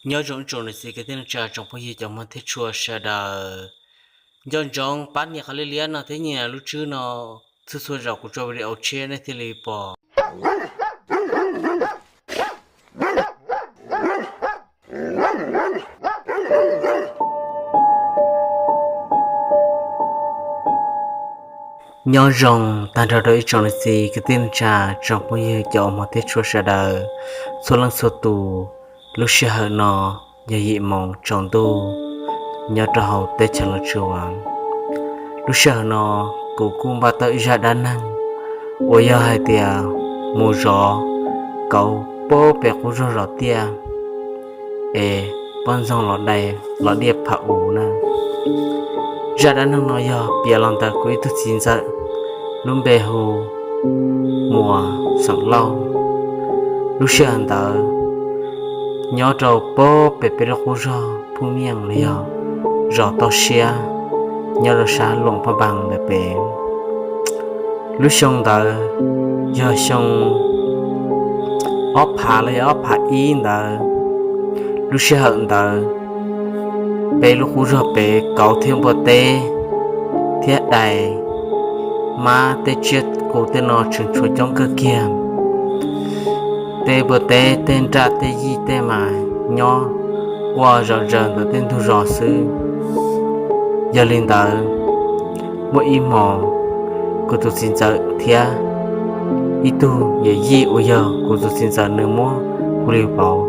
Nyob zoo ib tsoom niam txiv kwv tij neej tsa tsoom phooj ywg cov hmov thiab tshua sawv daws. Nco ntsoov pab nias qhov liab liab no thiab nias lub tswb no, txhua txhua zaus kuv tso video tshiab nej thiaj li pom. Nyob zoo tag nrho rau ib tsoom niam txiv kwv tij neej tsa tsoom phooj ywg cov uas hmov thiab tshua sawv daws txhua leej txhua tus. Lub sij hawm no yog yim moos tsaus ntuj nyob rau hauv teb chaws Los Tsuas. Lub sij hawm no kuv kuj npaj tau ib zaj dab neeg uas yog hais tias mus zov kauv pab pem qub zog zov tiaj es poj ntxoog los dai los diaj pham u na. Zaj dab neeg no yog piav los ntawm kuv ib tug txiv ntxawm lub npe hu Muas xeem Lauj. Lub sij hawm ntawd nyob rau pab pem peb lub qub zog Phooj Miaj los yog zos Toj Siab nyob rau sab Luam Phaj Npas ntawm pem. Lub xyoo ntawd yog xyoo ob phav los yog ob phav ib ntawd. Lub sij hawm ntawd peb lub qub zog pem kauv thiab npua teb thiab dais, mab tej tsiaj qus tej no tseem tshuav coob kawg kiag. Tej npua teb tej nraj tej yij tej mas nyob ua zom zaws ntawm tej ntug zos xwb. Yog li ntawd, muaj ib hmos kuv tus txiv ntxawm thiab ib tug yawm yij uas yog kuv tus txiv ntxawm nws muab hu li Vauv,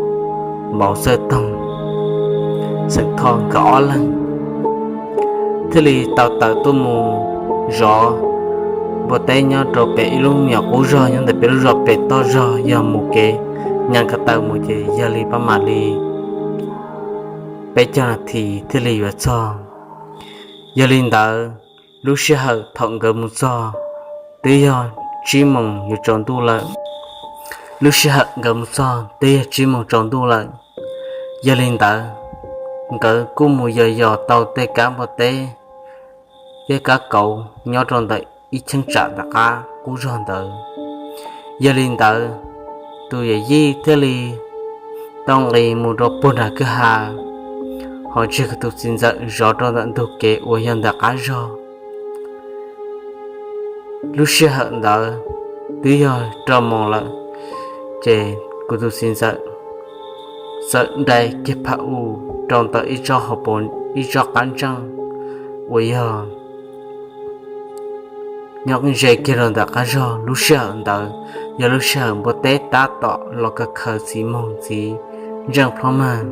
Vauv Txawj Toog, xeem Thoj, nkawd ob leeg thiaj li tau tawm tuaj mus zov npua teb nyob rau pem ib lub me nyuam qub zog nyob ntawm peb lub zos pem toj zog, yog mus kev nyas ko taw mus ces yog li pab mam li peb caug nas this thiaj li yuav txog. Yog li ntawd, lub sij hawm thaum nkawd mus txog twb yog tsib moos yuav tsaus ntuj lawm. Lub sij hawm nkawd mus txog twb yog tsib moos tsaus ntuj lawm. Yog li ntawd, nkawd kuj mus yos yos tau tej kab npua teb thiab kab kauv nyob rau ntawm ib cheeb tsam ntawm qab qub zog ntawd. Yog li ntawd, tus yawm yij thiaj li tau nqis mus rau puag nram kwj ha, ho tseg kuv tus txiv ntxawm zov rau ntawm ntug kev uas yog ntawm qab zog. Lub sij hawm ntawd twb yog rau moos lawm, ces kuv tus txiv ntxawm txawm dai kiag pham u rau ntawm ib tsob hauv paus, ib tsob qab ntseej uas yog nyob ze kiag rau ntawm qab zog. Lub sij hawm ntawd yog lub sij hawm npua teb tab tom los kawg khaws txiv moog txiv ntseej plhob mag.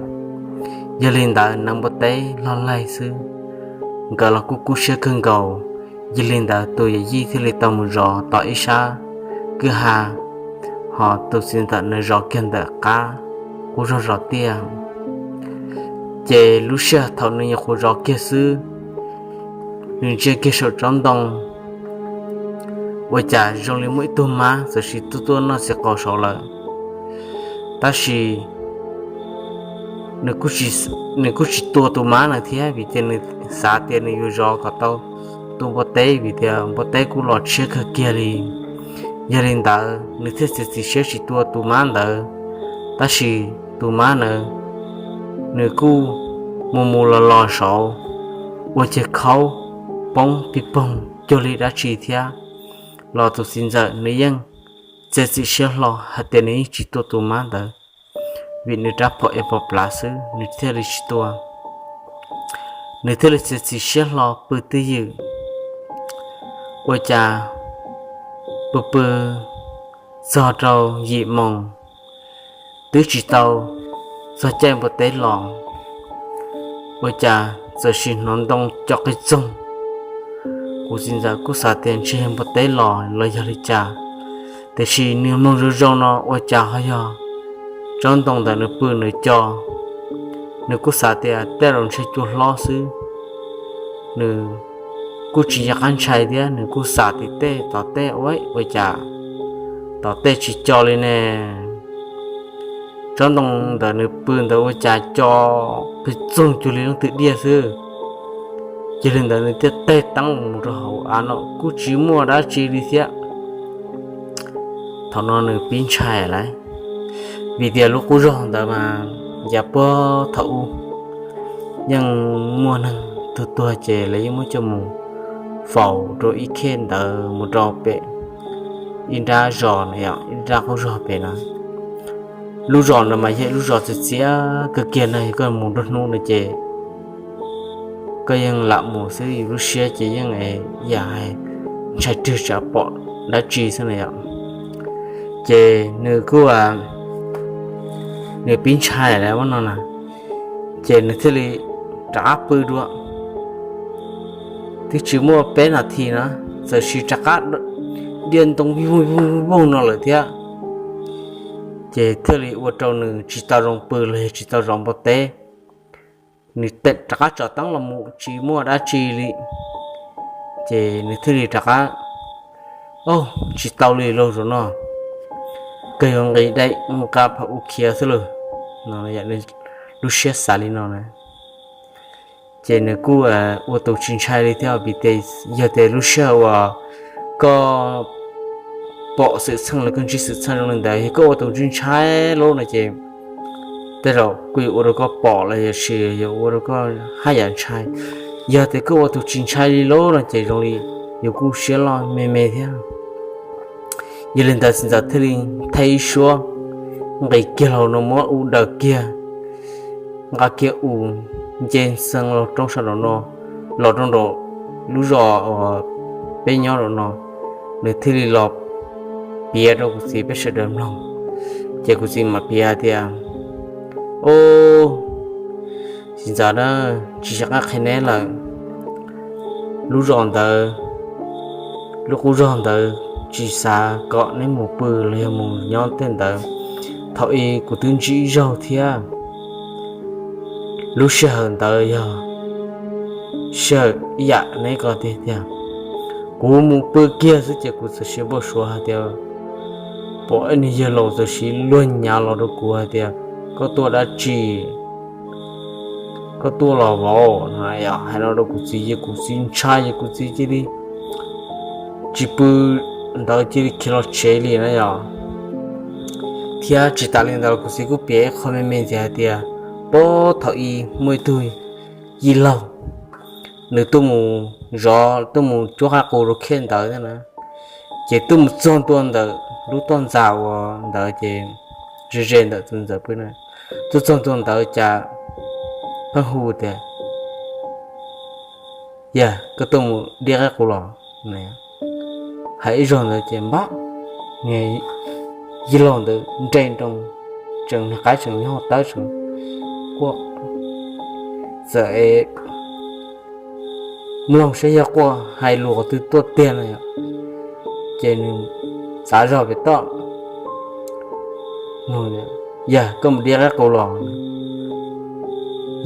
Yog li ntawd, neev npua teb log laig xwb, nkawd los kuj kub siab kawg nkaus. Yog li ntawd, tus yawm yij thiaj li tau mus zov tom ib sab kwj ha, ho tus txiv ntxawm nws zov kiag ntawm qab qub zog zov tiaj. Ces lub sij hawm thaum nws nyuam qhuav zov kiag xwb, nws ntsia kiag saum tsob ntoo, ua cas zoo li muaj ib tug mab txawm sis tuaj tuaj noj txiv qaus saud lawm. Tab sis nws kuj tsis tua tus mab na thiab, vim tias nws xav tias nws yuav zov kom tau tus npua teb, vim tias npua teb kuj los tshiab kawg kiag li. Yog li ntawd, nws thiaj txiav txim siab tsis tua tus mab ntawd. Tab sis tus mab ntawd, nws kuj mus mus los los saud, ua cas khaub poob pig poog cuag li dab tsi thiab, los tus txiv ntxawm nws yeej txiav txim siab hlo hais tias nws yeej tsis tua tus mab ntawd, vim nws rab phom es pos plav xwb, nws thiaj li tsis tua. Nws thiaj li txiav txim siab hlo pw twj ywm. Ua cas pw pw txog rau yim moos, twb tsis tau txog caij npua teb los, ua cas txawm sim hnov ntoo co qig txoog. Kuv txiv ntxawm kuj xav tias ntshe yog npua teb los los yog li cas, tiam sis nws mloog zoo zoo no ua cas ho yog tsob ntoo ntawm nws pw nws co. Nws kuj xav tias tej zaum ntshe cua hlob xwb, nws kuj tsis nco qab ntshai thiab, nws kuj xam tim tej tom tej ua, ua cas tom tej tsis co li ne. Tsob ntoo ntawm nws pw ntawd ua cas co qig txoog cuag li leej twg diaj xwb. Cia li ntawd nws thiaj teg teeb mus rau hauv av no kuj tsis muaj dab tsi li thiab. Thaum no nws pib ntshai lawm, vim tias lub qub zog ntawd mas yav puag thaum ub yeej muaj neeg tuag tuag ces lawv yeej muab coj mus faus rau ib khej ntawd mus rau pem ib nrab zos no, ib nrab qub zos pem no. Lub zos no mas yog lub zos txias txias kawg kiag no, yog koj mus nruab hnub no ces koj yeej lam mus xwb, yus lub siab ces yeej yam ntshai rwg tsam pom dab tsi xwb na yom. Ces nws kuj, nws pib ntshai lawm no na, ces nws thiaj li rov qab pw dua. Twb tsis muaj peb nas this na, txawm sis rov qab diaj ntoo voog voog no lawm thiab. Ces thiaj li ua rau nws tsis tau zoo pw los yog tsis tau zoo npau teb. Nws rov qab tsom teeb los mus tsis muaj dab tsi li, ces nws thiaj li rov qab, Au, tsis tau li lauj, zaum no kawg yuav nqis dai nqa phav u khiav xwb lauj. Lub siab xav li no na, ces nws kuj ua tus tsis ntshai li thiab, vim tias yog tias lub sij hawm uas koj pom xwm txheej los koj ntsib xwm txheej zoo li ntawd, yog koj ua tus tsis ntshai lawm no ces tej zaum kuj yuav ua rau koj pom los yog sis yuav ua rau koj haj yam ntshai. Yog tias koj ua tus tsis ntshai li lawm no ces zoo li yus kuj siab loj me me thiab. Yog li ntawd txiv ntxawm thiaj li thaij ib suab nqis kiag los no muab u daws kiag, nqa kiag u nce ntxeev los rau sab nraum no, los rau nraum lub zos uas peb nyob nraum no, nws thiaj li los piav rau kuv txiv peb sawv daws mloog. Ces kuv txiv mam piav hais tias, Au, txiv ntxawm na, tsis xav qab qhia neb lawm. Lub zos ntawd, lub qub zog ntawd tsis xav kom neb mus pw los yog mus nyob tej ntawd. Thaum ub kuv twb ntsib ib zaug thiab. Lub sij hawm ntawd yog sij hawm ib yam neb ko tiag tiag. Kuv mus pw kiag xwb ces kuv txawm siv npau suav hais tias pom ib niag yawg laus txawm siv luag nyav los rau kuv hais tias, Koj tuaj dab tsi? Koj tuaj los vauv? No hais no rau kuv txiv, ces kuv txiv ntshai ces kuv txiv cia li tsis pw ntawd cia li khiav los tsev li na yom. Thiab tsis tas li ntawd los kuv txiv kuj piav ib qho me me ntxiv hais tias puag thaum ub muaj ib tug yij laug, nws tuaj mus zov, tuaj mus cuab qaib qus rau khej ntawd thiab na, ces tuaj mus txog ntua ntawm lub toj ntxas uas ntawd ces ze ze ntawm tus ntxawm pw na, tuaj txog ntua ntawd cas pheej hu tias, Yog koj tuaj mus diab qaib qus los? Hais ib zaug ntawd ces npab, niag yij laug ntawd nres nroos, tseem niag qaib tseem nyob tawb tseem quaj, txawm mloog saib yog quaj hais lus qhov twg tuaj tiag no yom. Ces nws txav zog pem toj, Yog koj mus diab qaib qus los?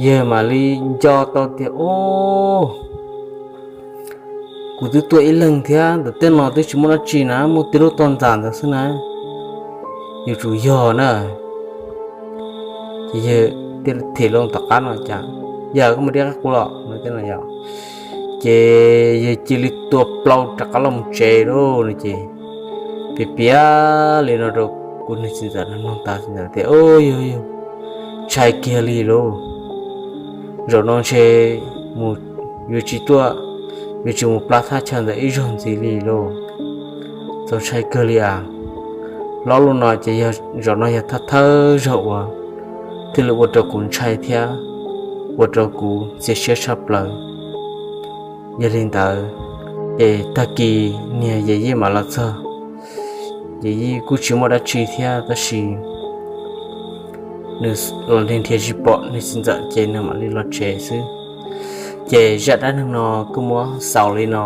Yawg mam li nco tau tias, Au, kuv twb tuaj ib leeg thiab, ntawm tej no twb tsis muaj dab tsi na, muaj tib lub toj ntxas ntawd xwb na, yuav tsum yog na. Ces yawg thiaj them loo tom qab no tias, Yog koj mus diab qaib qus los? No yom. Ces yawg cia li tua plaub rov qab los mus tsev lauj no ces piav piav li no rau kuv niag txiv ntxawm no mloog tas, txiv ntxawm tias, Au, yog yog, ntshai kiag li lauj. Zaum no ntshe mus, yuav tsis tuaj, yuav tsis mus plab thaj chaw ntawd ib zaug ntxiv li lauj. Txaus ntshai kawg li as. Hlob lub no ces yog zaum no yog thawj thawj zaug uas thiaj li ua rau kuv ntshai thiab ua rau kuv txias siab tshaj plaws. Yog li ntawd, ces tag kis niag yawm yij mam los txog. Yawm yij kuj tsis muaj dab tsi thiab tab sis nws los nrhiav nrhiav tsis pom nws txiv ntxawm ces nws mam li los tsev xwb. Ces zaj dab neeg no kuj muab xaus li no.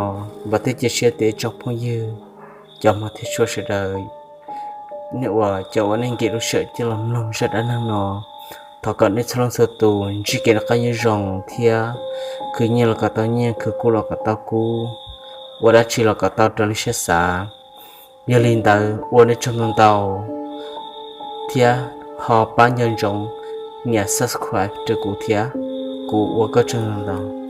Vam thiab cia siab tias tsoom phooj ywg cov hmov thiab tshua sawv daws, nej uas cov uas nej nkim lub sij hawm coj los mloog zaj dab neeg no, thov kom nej txhua leej txhua tus ntsib kev noj qab nyob zoo thiab khwv nyiaj los kom tau nyiaj, khwv kub los kom tau kub, ua dab tsi los kom tau raws li siab xav. Yog li ntawd ua nej tsaug ntau ntau thiab ho pab nco ntsoov nias subscribe rau kuv thiab, kuv ua koj tsaug ntau ntau.